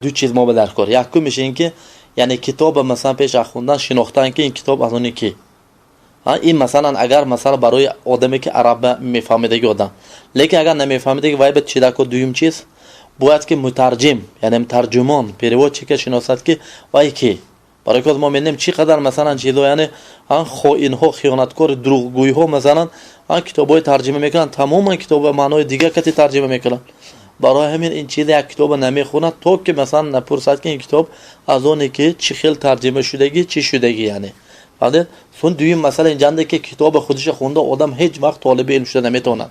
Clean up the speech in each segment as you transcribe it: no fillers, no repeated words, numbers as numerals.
Ду чиз мо ба дар кор. Якумиш ин ки, яъне китоба, масалан, пеш аз хондан шинохтан, ки ин китоб аз они ки. Ин, масалан, агар, масалан, барои одаме ки араба мефаҳмидаги одам, лекин агар намефаҳмидаги, вай ба чи дар кор? Дуюм чиз, бояд ки мутарҷим, яъне тарҷумон, переводчик а шиносад, ки вай ки. Барои ки мо мебинем, чӣ қадар, масалан, чизо, яъне хоинҳо, хиёнаткори, дурӯғгӯйҳо, масалан, китобҳои тарҷима мекунанд, тамоман китоба маънои дигар кати тарҷима мекунанд. Барои ҳамин ин чиз, як китоба намехонад, то ки, масалан, напурсад, ки ин китоб аз оне ки, чӣ хел тарҷима шудагӣ, чӣ шудагӣ, яъне фаҳмидед? Сон дуюм масъала инҷанде, ки китоба худиша хонда одам ҳеҷ вақт толиби илм шуда наметавонад.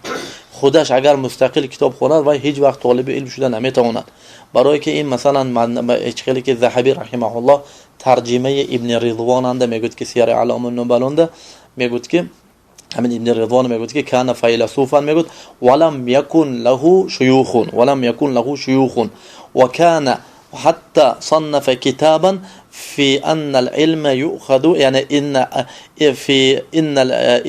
Худаш агар мустақил китоб хонад, вай ҳеҷ вақт толиби илм шуда наметавонад. Барое ки ин, масалан, ҳеҷ хеле ки Заҳабӣ раҳимаҳуллоҳ тарҷимаи Ибни Ризвонанда мегӯяд, ки Сияри аълому нубалонда мегӯяд, ки ҳамин Ибни Ризвон мегӯяд, ки كان فيلسوفا, мегӯяд, ولم يكن له شيوخ، ولم يكن له شيوخ، وكان حتى صنف كتابا في أن العلم يؤخذ، يعني إن في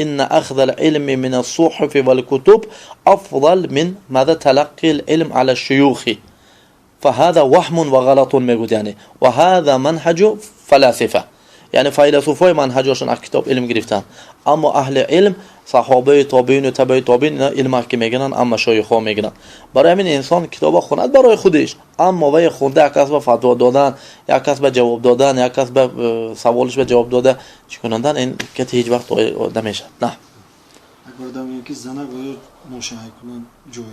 إن أخذ العلم من الصحف والكتب أفضل من ماذا؟ تلقي العلم على الشيوخ، فهذا وهم وغلط мегӯяд, яъне وهذا منهج فلاسفة. Яъне файласуфҳои манҳаҷошон аз китоб илм гирифтанд, аммо аҳли илм, саҳобаи, тобиину табаи тобиин, ина илма ки мегиранд, ам машоихҳо мегиранд. Барои ҳамин инсон китоба хонад барои худиш, аммо вай хонда як кас ба фатво додан, як кас ба ҷавоб додан, як кас ба саволиш ба ҷавоб дода чӣ кунандан, ин кати ҳеҷ вақт намешавад, на. Агар одам мегӯяд, ки занак оё мошаҳай кунанд ҷоиз?